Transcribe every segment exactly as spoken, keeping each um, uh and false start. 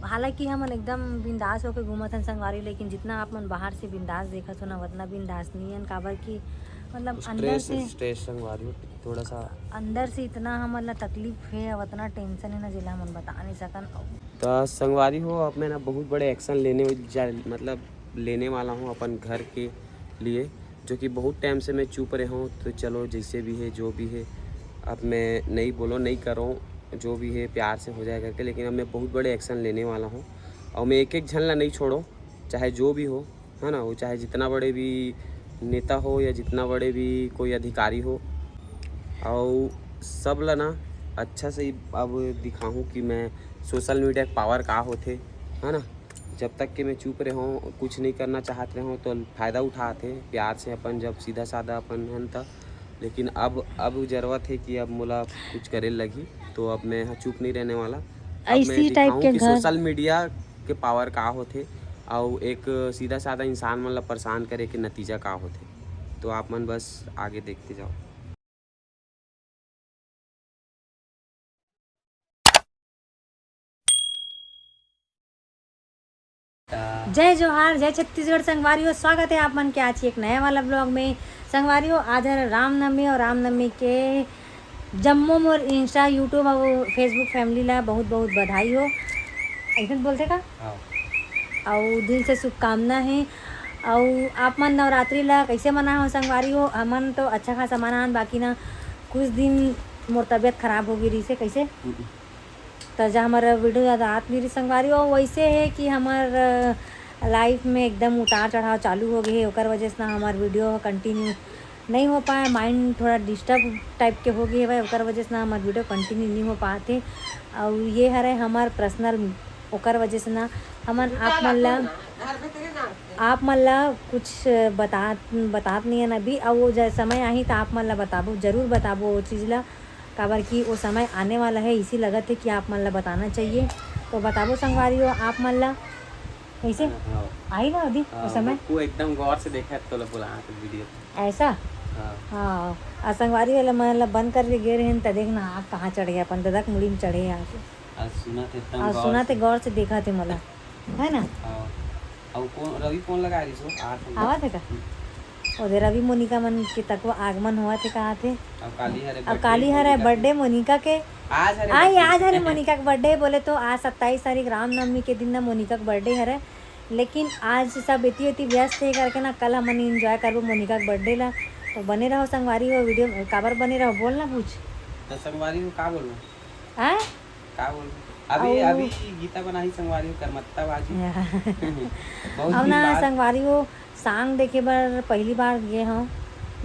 हालांकि हमन एकदम बिंदास होके घूमत हन संगवारी, लेकिन जितना आप मन बाहर से बिंदास देखत हो ना, उतना बिंदास नहीं हन, काबर कि मतलब अंदर स्ट्रेस से स्ट्रेस संगवारी हो, थोड़ा सा अंदर से इतना हमन ला तकलीफ हे, अउ उतना टेंशन हे ना, जेला हमन बता नहीं सकन। त संगवारी हो, अब मैं ना बहुत बड़े एक्शन लेने जा, मतलब लेने वाला हूँ अपन घर के लिए, जो कि बहुत टाइम से मैं चुप रहे हूँ। तो चलो, जैसे भी है, जो भी है, अब मैं नहीं बोलो, नहीं करो, जो भी है प्यार से हो जाए करके, लेकिन अब मैं बहुत बड़े एक्शन लेने वाला हूँ। और मैं एक एक झन ला नहीं छोड़ो, चाहे जो भी हो, है ना, वो चाहे जितना बड़े भी नेता हो या जितना बड़े भी कोई अधिकारी हो, और सब ला ना अच्छा से अब दिखाऊँ कि मैं सोशल मीडिया के पावर का होथे, है ना। जब तक कि मैं चुप रहे हूँ, कुछ नहीं करना चाहत रहे हूँ, तो फायदा उठात हे प्यार से अपन, जब सीधा साधा अपन हन त। लेकिन अब अब जरूरत है कि अब मोला कुछ करे लगी, तो अब मैं यहाँ चुप नहीं रहने वाला। अब मैं ऐसी टाइप दिखाऊं के कि घर सोशल मीडिया के पावर का होथे, और एक सीधा साधा इंसान मन ला परेशान करे के नतीजा का होथे। तो आप मन बस आगे देखते जाओ। जय जोहार, जय छत्तीसगढ़ संगवारी हो, स्वागत है आप मन के आज के एक नया वाला ब्लॉग में। संगवारी हो, आज है रामनवमी और रामनवमी के जम्मो मोर Insta, YouTube और Facebook फैमिली ला बहुत बहुत बधाई हो। ऐसे बोलते का? हाँ। और दिल से शुभकामना है। और आप मन नवरात्रि ला कैसे मना हो संगवारी हो? हमन तो अच्छा खासा मनान, बाकी ना कुछ दिन मोर तबीयत खराब हो गई रही से। कैसे? हम्म। त जा हमर वीडियो ज़्यादा आत नहीं रही संगवारी हो। वैसे है कि हमर लाइफ में एकदम उतार चढ़ाव चालू हो गए है, ओकर वजह से ना हमर वीडियो कंटिन्यू नहीं हो पाए। माइंड थोड़ा डिस्टर्ब टाइप के हो गए है, ओकर वजह से ना हमर वीडियो कंटिन्यू नहीं हो पाते। और ये हरे हमर पर्सनल, ओकर वजह से ना हमन आप मन ला, आप मन ला कुछ बतात बतात नहीं है ना अभी। और वो जब समय आही तो आप मन ला बताबो, जरूर बताबो वो चीज़ ला, काबर कि वो समय आने वाला है, इसी लगत है कि आप मन ला बताना चाहिए। तो बताबो संगवारी हो आप मन ला, कैसे? हाँ। आई ना अभी वो समय? वो एकदम गौर से देखा है, तो बोला हाँ, तो वीडियो। ऐसा? हाँ। हाँ। आ संगवारी वाला मन ला बंद करके गे रहे त देखना आग कहाँ चढ़ गया, अपन ददक मुड़ी में चढ़े आके। आज सुना थे एकदम आज गौर सुना थे से। गौर से देखा थे मोला, है ना? हाँ। और कौन रवि फोन लगा रही सो? आठ नंबर। आवा थे का? हम्म। ओदे रवि मोनिका मन के तकवा आगमन हुआ थे कहा थे। अब काली हरे अब birthday काली हरे मोनिका के। बर्थडे मोनिका के। आज हरे आई, बर्थडे। आज हरे मोनिका के बर्थडे। बोले तो आज सत्ताईस तारीख रामनवमी के दिन ना मोनिका के बर्थडे हरे, लेकिन आज सब इतनी इतनी व्यस्त है करके ना कल हमन एंजॉय करबो मोनिका के बर्थडे ला। तो बने रहो संगवारी हो वीडियो में। काबर बने रहो, बोल ना कुछ। तो संगवारी हो का बोलूं? हाँ? का बोलूं? अभी, अभी गीता बनाही संगवारी हो, करमत्ता बाजी। बहुत अब दिन ना बाद। संगवारी हो, सांग देखे बर पहली बार गे हूँ,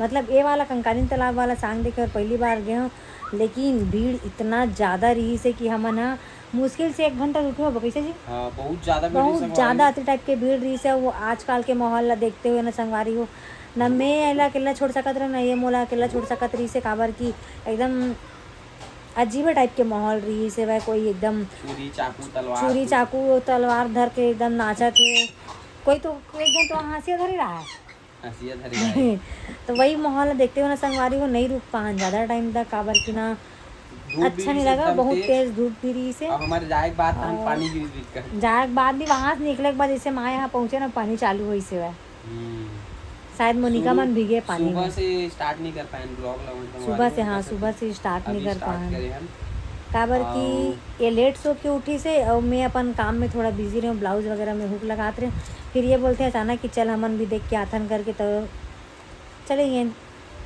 मतलब ये वाला कंकालीन तालाब वाला सांग देखे बर पहली बार गे हूँ, लेकिन भीड़ इतना ज़्यादा रही से कि हमन ह मुश्किल से एक घंटा रुके होबो, कैसे जी? हाँ, बहुत ज़्यादा भीड़ रही बहुत संगवारी ज़्यादा हो। अति टाइप के भीड़ रही से। वो आजकल के माहौल ला देखते हुए ना संगवारी हो, ना मैं एला अकेला छोड़ सकत रहे, ना ये मोला अकेला छोड़ सकत रही से, काबर कि एकदम अजीबे टाइप के माहौल रही से। वह कोई एकदम छुरी, चाकू, तलवार, छुरी, कुछ। चाकू, तलवार धर के एकदम नाचत हे। कोई तो एक जन तो हंसिया धरे रहा है। हंसिया धरे रहा है। तो वही माहौल देखते हुए ना संगवारी हो नहीं रुक पान ज़्यादा टाइम तक, काबर कि ना धूप भी अच्छा नहीं रही लगा, एकदम बहुत तेज। तेज धूप भी रही से। और हमारे जाए के बाद हम और पानी गिरी बीच का। जाए के बाद भी वहाँ से निकले के बाद जैसे माँ यहाँ पहुँचे ना पानी चालू हुई से वह। हम्म। शायद मोनिका शुरू मन भीगे पानी सुबह में। से स्टार्ट नहीं कर पाए ब्लॉग ला, मतलब सुबह हमारे से, हाँ, वजह से सुबह से स्टार्ट अभी नहीं कर स्टार्ट पाए। करे हम। काबर कि और ये लेट सो के उठी से और मैं अपन काम में थोड़ा बिजी रहे हूँ, ब्लाउज वगैरह में हुक लगात रहे। फिर ये बोलते हैं अचानक कि चल हमन भी देख के आथन करके, तो चले गए।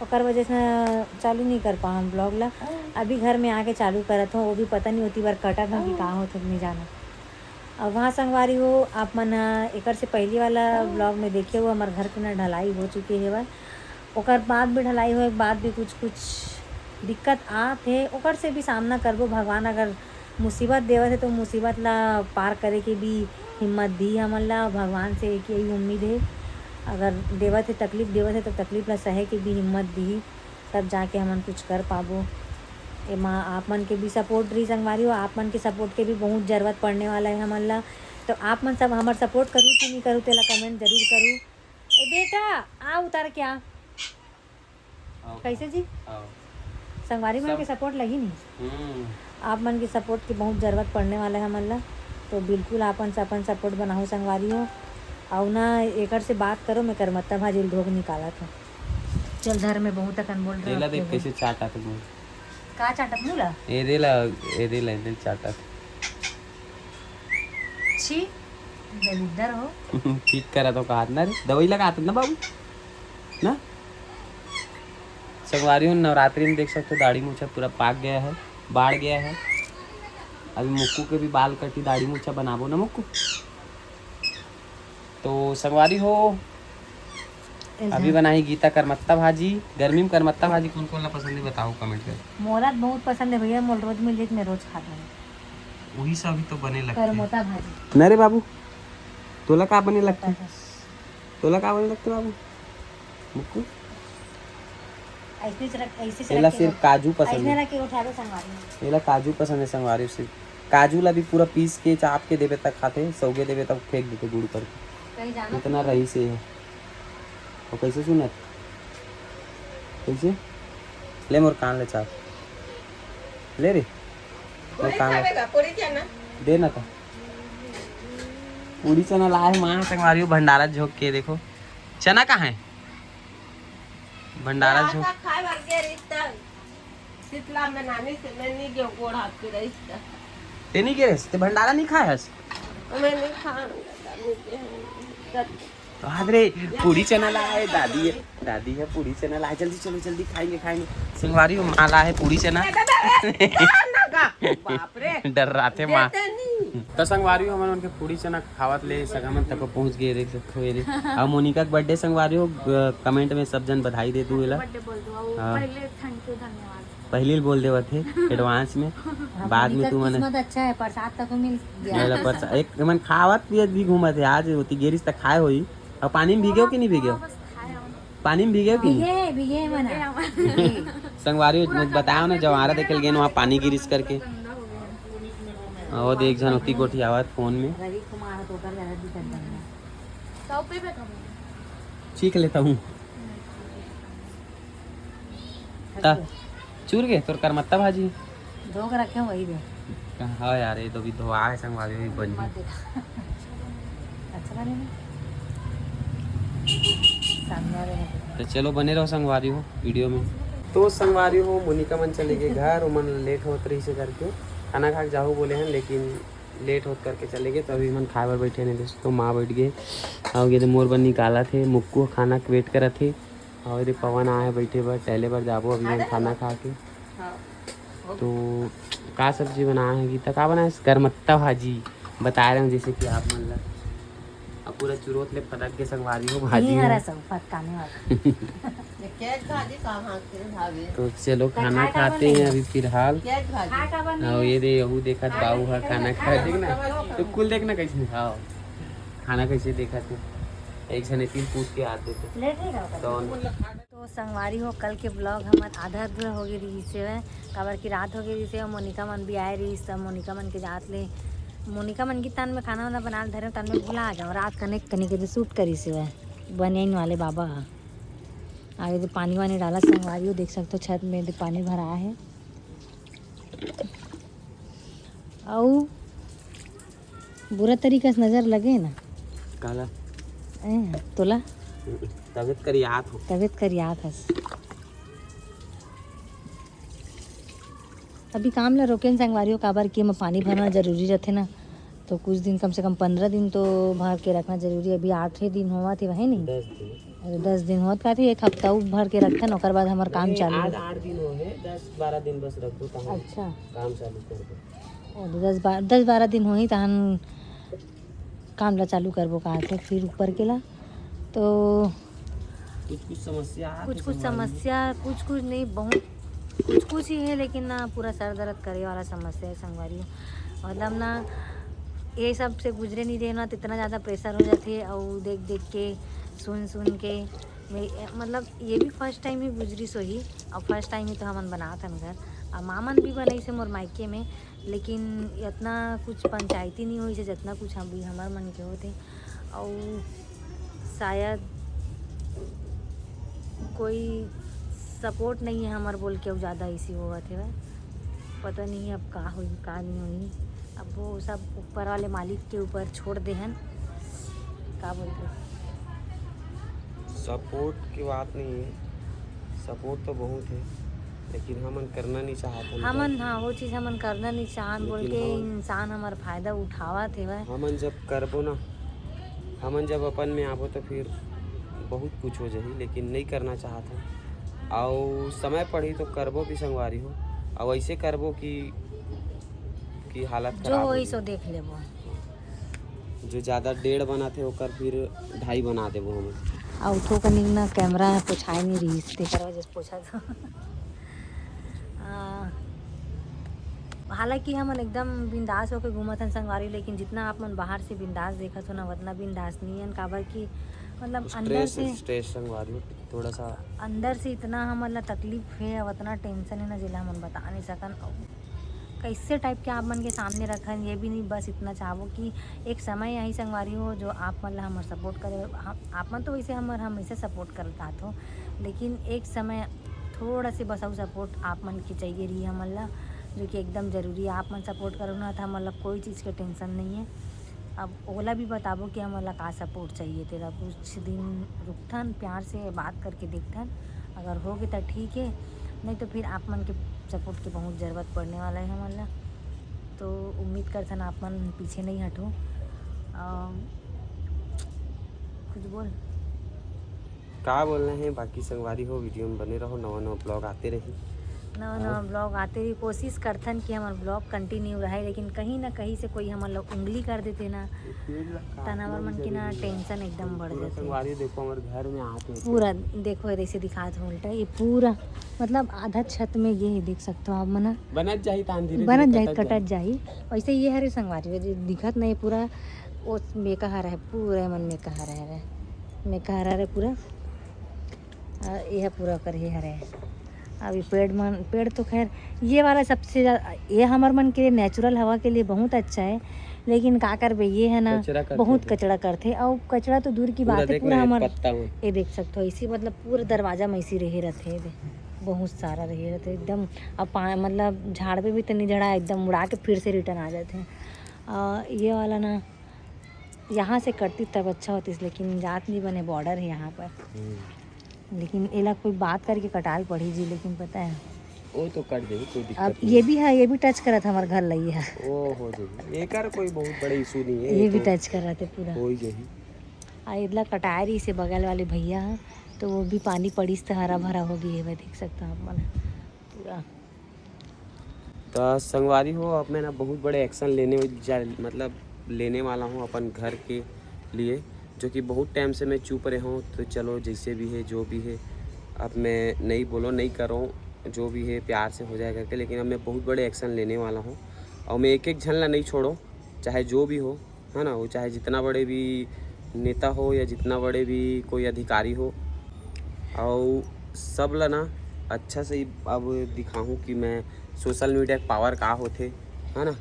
ओकर वजह से चालू नहीं कर पाए हम ब्लॉग ला। अभी घर में आके चालू करत हूँ, वो भी पता नहीं होती बार कटत हूँ कि कहाँ होत नहीं जाना। अब वहाँ संगवारी हो, आप मन ह एकर से पहली वाला ब्लॉग में देखे हो, हमारे घर के ना ढलाई हो चुके हे बा। ओकर बाद भी ढलाई होए के बाद भी कुछ कुछ दिक्कत आत हे, ओकर से भी सामना करबो। भगवान अगर मुसीबत देवत हे तो मुसीबत ला पार करे के भी हिम्मत दी हमन ला। भगवान से एक यही उम्मीद हे, अगर देवत हे, तकलीफ देवत हे तो तकलीफ ला सहे के भी हिम्मत दी, तब जाके हमन कुछ कर पाबो। एमा आप मन के भी सपोर्ट रही संगवारी हो, आप मन के सपोर्ट के भी बहुत जरूरत पड़ने वाला है हमन ला। तो आप मन सब हमर सपोर्ट करू कि नहीं करू, तेला कमेंट जरूर करू। ए बेटा, आ उतार के आ। आओ। कैसे जी? आओ। संगवारी मन सब के सपोर्ट लगी नहीं। हम्म। आप मन के सपोर्ट की बहुत जरूरत पड़ने वाला है हमन ला। तो बिल्कुल आपन से अपन सपोर्ट बनाओ संगवारी हो। अउ ना एकर से बात करो, मैं करमत्ता भाजी ल धोक निकालत हूँ। चल धर, मैं बहुत अकन बोल रहा तेला देख हूँ। कैसे चाटा थे मुँह। का चाटत मुँह ला? एदे ला, एदे ला, एदे चाटत। छी, दलिद्दर हो। ठीक करा तो कहा ना रे, दवाई लगात ना बाबू, ना? संगवारी हो, नवरात्रि में देख सकते हो, दाढ़ी मूछा पूरा पाक गया है, बाढ़ गया है। अभी मुक्कू के भी बाल कटी, दाढ़ी मूछा बनाबो ना मुक्कू। तो संगवारी हो, एकदम। अभी बनाही गीता करमत्ता भाजी। गर्मी में करमत्ता भाजी कौन कौन ला पसंद है, बताओ कमेंट कर। मोला तो बहुत पसंद है भैया, मोल रोज मिल जाए, मैं रोज खाता हूँ। वही सब अभी तो बने लगते हैं। करमोता भाजी। ना रे बाबू, तोला का बने लगते हैं? बस। तोला का बने लगते बाबू? मुक्कू? ऐसे रख, ऐसे एला रख के सिर्फ उठ-, काजू पसंद ऐसे है। रख के उठा दो संगवारी। एला काजू पसंद है संगवारी, सिर्फ काजू ला भी पूरा पीस के, चाप के देबे तक खाते, सौगे देबे तक फेंक देते गुड़ करके। कहीं जाना इतना तो रईस है। और कैसे सुनत? कैसे? ले मोर कान ले चाप। ले रे। मोर पूरी कान ले। खावेगा, पूरी क्या ना? दे ना तो। पूरी चना लाए माँ संगवारी हो, भंडारा झोंक के देखो। चना कहाँ है? भंडारा झोंक। आटा खाए बर गे रहिस त शीतला में नानी से मैं नहीं गेहूं गोड़ हाथ के रहिस त। ते नहीं गे रहिस? ते भंडारा नहीं खाए हस? मैं नहीं खाऊंगा, नहीं गेहूं। तो हाथ रे, पूरी चना लाए, दादी है, दादी है, पूरी चना लाए, जल्दी चलो, जल्दी खाएंगे, खाएंगे। संगवारी हो, माँ लाए पूरी चना। ए, दादा, ए, ना, ना, गा। बाप रे। डर रहा थे माँ। देते नहीं। तो संगवारी हो, हमन उनके पूरी चना खावत ले सगा मन तक पहुंच गए, देख सकते हो ये रे। अब मोनिका के बर्थडे संगवारी हो, ग-, कमेंट में सब जन बधाई दे दू एला। बर्थडे बोल दो, वो हाँ। पहले थैंक यू, धन्यवाद। पहले ही बोल देवत हे एडवांस में। हाँ, बाद में मोनिका तू मने किस्मत अच्छा है, प्रसाद तक मिल गया। मेरा प्रसाद, एक मन खावत पियत भी घूमत है, आज होती गेरिस तक खाए होई। और पानी में भीगे हो कि नहीं भीगे हो? बस खाए हो। पानी में भीगे हो कि नहीं? भीगे, भीगे मना। भीगे। संगवारी हो, पूरा बताओ ना, गंदा जब आरा हो गया, देखल गेन, वहाँ पानी गिरिस करके। गंदा हो गया। और देख, एक झन होती गोठियावत फोन में। रवि कुमार तो कर रहा है, दिक्कत बन गया। तो पे पे कम। चीख लेता हूँ। ता, चूर के तोर करमत्ता भाजी। धो के रखे हैं, वही दे। हाँ यार, ये तो भी धोआ है संगवारी, वही बन मत देखा। अच्छा बने ना? सामने वाले ने तो चलो, बने रहो संगवारी हो वीडियो में। तो संगवारी हो, मोनिका मन चले गए घर, ओमन लेट होत रही से करके खाना खा के जाहू बोले हैं, लेकिन लेट होत करके चले गए। तो अभी मन खाए बर बैठे नहीं दोस्तों, माँ बैठ गए। आओ ये तो मोर बर निकाला थे, मुक्कू खाना के वेट करत थे। और ये पवन आए हैं बैठे बर, टहले बर जाबो अभी मन खाना खा के। हाँ। तो का सब्जी बनाए है गीता, का बनाए है? करमत्ता भाजी बताए रहे हूँ, जैसे कि आप मन ला अब पूरा चुरोत ले फटक के संगवारी हो भाजी नहीं हरा है। सब फटकाने वाला। ये कैच भाजी कहाँ के भाभी? तो चलो तो खाना खाए का खाते बने? हैं अभी फिलहाल। कैच भाजी। खाए का बने? हाँ, ये दे, यहू देखा खाए बाऊ है का खाना बने? खाए, देखना। तो कुल देखना कैसे, हाँ, खाना कैसे देखा थे। एक जने तीन पूछ के हाथ देते। लेट नहीं रहा तो तो संगवारी हो, कल के ब्लॉग हमर आधा अधूरा हो गे रिहिस हवय, काबर कि रात हो गे रिहिस हवय, मोनिका मन भी आए रिहिस, त मोनिका मन के जात ले, मोनिका मन के तन में खाना वाना बना धरे, तन में भुला जाओ, रात कने कने के शूट करिस हवय बनियाइन वाले बाबा ह। आगे तो पानी वानी डाला संगवारी हो, देख सकते हो छत में तो पानी भरा है। अउ बुरा तरीका से नजर लगे ना। काला? ए, तोला? तबियत करियात हो। तबियत करियात हस। अभी काम ला रोकेन संगवारी हो, काबर कि एमा पानी भरना जरूरी रथे ना, तो कुछ दिन, कम से कम पंद्रह दिन तो भर के रखना जरूरी है। अभी आठे दिन होवत हे, वही नहीं? दस दिन। अरे, दस दिन होत का थी, एक हफ्ता उ भर के रखथन, ओकर बाद हमर काम नहीं, चालू आज हो। आठ दिन हो गए, दस बारह दिन बस रख दो, तहाँ अच्छा। काम चालू कर दो। ओ, दस बार-, दस बारह दिन होही, तहन काम ला चालू करबो कहा थे, फिर ऊपर के ला। तो कुछ कुछ समस्या आत कुछ हे कुछ संगवारी हो। समस्या, कुछ कुछ नहीं, बहुत कुछ कुछ ही है, लेकिन ना पूरा सर दर्द करे वाला समस्या है संगवारी हो। मतलब ना ये सब से गुजरे नहीं देना तो इतना ज़्यादा प्रेशर हो जाते, और देख देख के, सुन सुन के मैं, मतलब ये भी फर्स्ट टाइम ही गुजरी सोही, और फर्स्ट टाइम ही तो हमन बनात हन घर, और माँ मन भी बनाई से मोर मायके में, लेकिन इतना कुछ पंचायती नहीं होइसे जितना कुछ हम भी हमर मन के होते। और शायद कोई सपोर्ट नहीं है हमर बोल के, अउ ज़्यादा इसी होवत हे, पता नहीं अब का होई का नहीं होई। अब वो सब ऊपर वाले मालिक के ऊपर छोड़ दे हन। का बोलते? सपोर्ट की बात नहीं है, सपोर्ट तो बहुत है, लेकिन हमन करना नहीं चाहत हन। हमन, हाँ, वो चीज़ हमन करना नहीं चाहन बोल लेकिन के हमन इंसान हमार फायदा उठावत हेवय। हमन जब करबो ना, हमन जब अपन में आबो तो फिर बहुत कुछ हो जाही, लेकिन नहीं करना चाहत हन। अउ समय पड़ही तो करबो भी संगवारी हो, अउ ऐसे करबो कि कि हालत जो खराब हो होई जाही। सो देख लेबो। जो ज़्यादा डेढ़ बनाथे ओकर फिर ढाई बना देबो हमन। अउ थोकन ना कैमरा पोछाए नहीं रहिस, तेकर वजह से पोछा था। आ, हालांकि हमन एकदम बिंदास होके घूमत हन संगवारी, लेकिन जितना आप मन बाहर से बिंदास देखत हो ना, उतना बिंदास नहीं हन, काबर कि मतलब अंदर स्ट्रेस से स्ट्रेस संगवारी हो, थोड़ा सा अंदर से इतना हमन ला तकलीफ हे, अब इतना टेंशन है ना, जेला हमन बता नहीं सकन। अउ कैसे टाइप के आप मन के सामने रखन, ये भी नहीं, बस इतना चाहबो कि एक समय यही संगवारी हो जो आप मन ला हमर सपोर्ट करे। हम, आप मन तो वैसे हमर हमेशा सपोर्ट करत आत हो, लेकिन एक समय थोड़ा से बस अउ सपोर्ट आप मन के चाहिए रही हमन ला, जो कि एकदम ज़रूरी है। आप मन सपोर्ट करो ना तो हमन ला कोई चीज़ के टेंशन नहीं है। अब ओला भी बताबो कि हमन ला का सपोर्ट चाहिए तेला। कुछ दिन रुकथन, प्यार से बात करके देखथन, अगर होगे त ठीक है, नहीं तो फिर आप मन के सपोर्ट के बहुत ज़रूरत पड़ने वाला है हमन ला। तो उम्मीद करथन आप मन पीछे नहीं हटो। अम, कुछ बोल। का बोलना है, बाकी संगवारी हो, वीडियो में बने रहो, नवा नवा ब्लॉग आते रही। नवा नवा ब्लॉग आते रही, कोशिश करथन कि हमर ब्लॉग कंटिन्यू रहे, लेकिन कहीं ना कहीं से कोई हमन लोग उंगली कर देते ना, तन हमर मन के ना टेंशन एकदम बढ़ जाते। संगवारी देखो, हमारे घर में आते हैं। पूरा देखो, ऐसे दिखात हो उल्टा, ये पूरा मतलब आधा छत में ये है, देख सकते हो आप मन। बनत जाही तान धीरे बनत धीरे जाही, कटत कटत जाही। वैसे ये हरे संगवारी, ये दिखत नहीं पूरा, वो मेका हरा है, पूरा मन मेका हरा है, मेका हरा है पूरा। आ, ये पूरा कर ही हरे। अभी पेड़ मन, पेड़ तो खैर ये वाला सबसे ज़्यादा, ये हमर मन के लिए नेचुरल हवा के लिए बहुत अच्छा है, लेकिन का करबे, ये है ना, कचरा करथे बहुत पूरा। कचरा करथे। और कचरा तो दूर की पूरा बात है, देख पूरा ना, हमर पत्ता हो। ये देख सकते हो, इसी मतलब पूरा दरवाजा में इसी रहे रहते हैं, बहुत सारा रहे रहते हैं एकदम। अब पा मतलब झाड़ पे भी तो नहीं झड़ा, एकदम उड़ा के फिर से रिटर्न आ जाते हैं। आ, ये वाला ना यहाँ से कटती तब अच्छा होतीस, लेकिन जात नहीं बने, बॉर्डर है यहाँ पर। हम्म। लेकिन एला कोई बात करके कटाल पड़ी जी, लेकिन पता है वो तो कट देही, कोई दिक्कत अब नहीं। ये भी है, ये भी टच करत हमार घर लगी है, वो हो जाही, एकर कोई बहुत बड़ा इशू नहीं है, ये भी तो टच करत है पूरा। हो ही जाही। आ इतना कटाए रही से बगल वाले भैया ह, तो वो भी पानी पड़ीस तो हरा भरा हो गई है, मैं देख सकता हूँ आप मन पूरा। तो संगवारी हो, अब मैं ना बहुत बड़े एक्शन लेने जा मतलब लेने वाला हूँ अपन घर के लिए, जो कि बहुत टाइम से मैं चुप रहे हूँ। तो चलो, जैसे भी है, जो भी है, अब मैं नहीं बोलो, नहीं करो, जो भी है प्यार से हो जाए करके, लेकिन अब मैं बहुत बड़े एक्शन लेने वाला हूँ। और मैं एक एक झन ला नहीं छोड़ो, चाहे जो भी हो, है ना, वो चाहे जितना बड़े भी नेता हो या जितना बड़े भी कोई अधिकारी हो, और सब ला ना अच्छा से ही अब दिखाऊँ कि मैं सोशल मीडिया के पावर का होथे, है ना।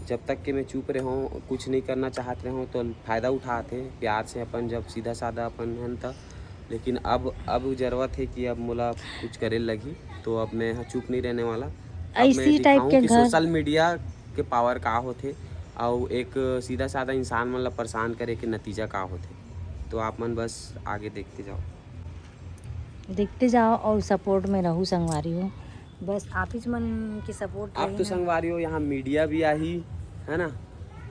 जब तक कि मैं चुप रहे हूँ, कुछ नहीं करना चाहत रहे हूँ, तो फ़ायदा उठात हे प्यार से अपन, जब सीधा साधा अपन हन त। लेकिन अब अब जरूरत है कि अब मोला कुछ करे लगही, तो अब मैं ह चुप नहीं रहने वाला। अब मैं ऐसी टाइप दिखाऊं के कि घर सोशल मीडिया के पावर का होथे, अउ एक सीधा साधा इंसान मन ला परेशान करे के नतीजा का होथे। तो आप मन बस आगे देखते जाओ। देखते जाओ और सपोर्ट में रहू संगवारी हो, बस आप ही मन के सपोर्ट आप तो संगवारी हो, यहाँ मीडिया भी आही, है ना,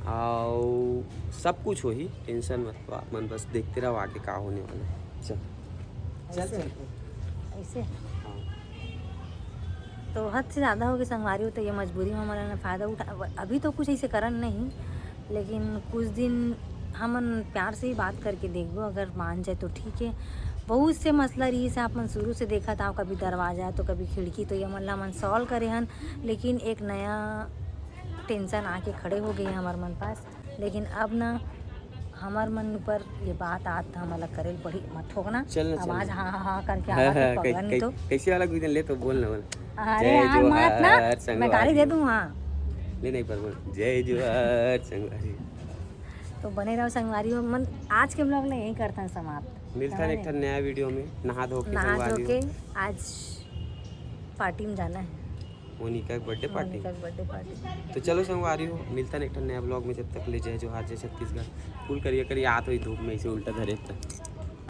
और सब कुछ होही, टेंशन मत लो, आप मन बस देखते रहो आगे का होने वाला है। चल, चल, चल। ऐसे हाँ। तो हद से ज़्यादा होगी संगवारी हो, तो ये मजबूरी में हमारा ना फ़ायदा उठा। अभी तो कुछ ऐसे करन नहीं, लेकिन कुछ दिन हमन प्यार से ही बात करके देखबो, अगर मान जाए तो ठीक है। बहुत से मसला रही से आप मन शुरू से देखा था, कभी दरवाज़ा तो कभी खिड़की, तो ये मन ला हमन सॉल्व करे हन, लेकिन एक नया टेंशन आके खड़े हो गए हमारे मन पास। लेकिन अब ना हमार मन ऊपर ये बात आत था, हमला करे पड़ी, मत ठोकना। चल ना, चल आवाज ना। हाँ हाँ हाँ करके हाँ, आवाज हाँ, पकड़ा कै-, नहीं कै-, तो। कैसे वाला कुछ ले तो बोल ना, बोल। अरे जय यार, मत ना, जोहार मैं संगवारी। गाली दे दूँ। हाँ, ले नहीं पर बोल, जय जोहार संगवारी। तो बने रहो संगवारी हो। मन आज के ब्लॉग ला यहीं करता हूँ समाप्त। मिलता है एक ठन नया वीडियो में, नहा धो के नहा धो संगवारी हो। के आज पार्टी में जाना है। मोनिका के बर्थडे पार्टी। मोनिका के बर्थडे पार्टी। तो चलो संगवारी हो, मिलता नहीं एक ठन नया ब्लॉग में। जब तक ले जय जोहार, जय छत्तीसगढ़। फुल करिया करिया आत होई धूप में, इसे उल्टा धरे त।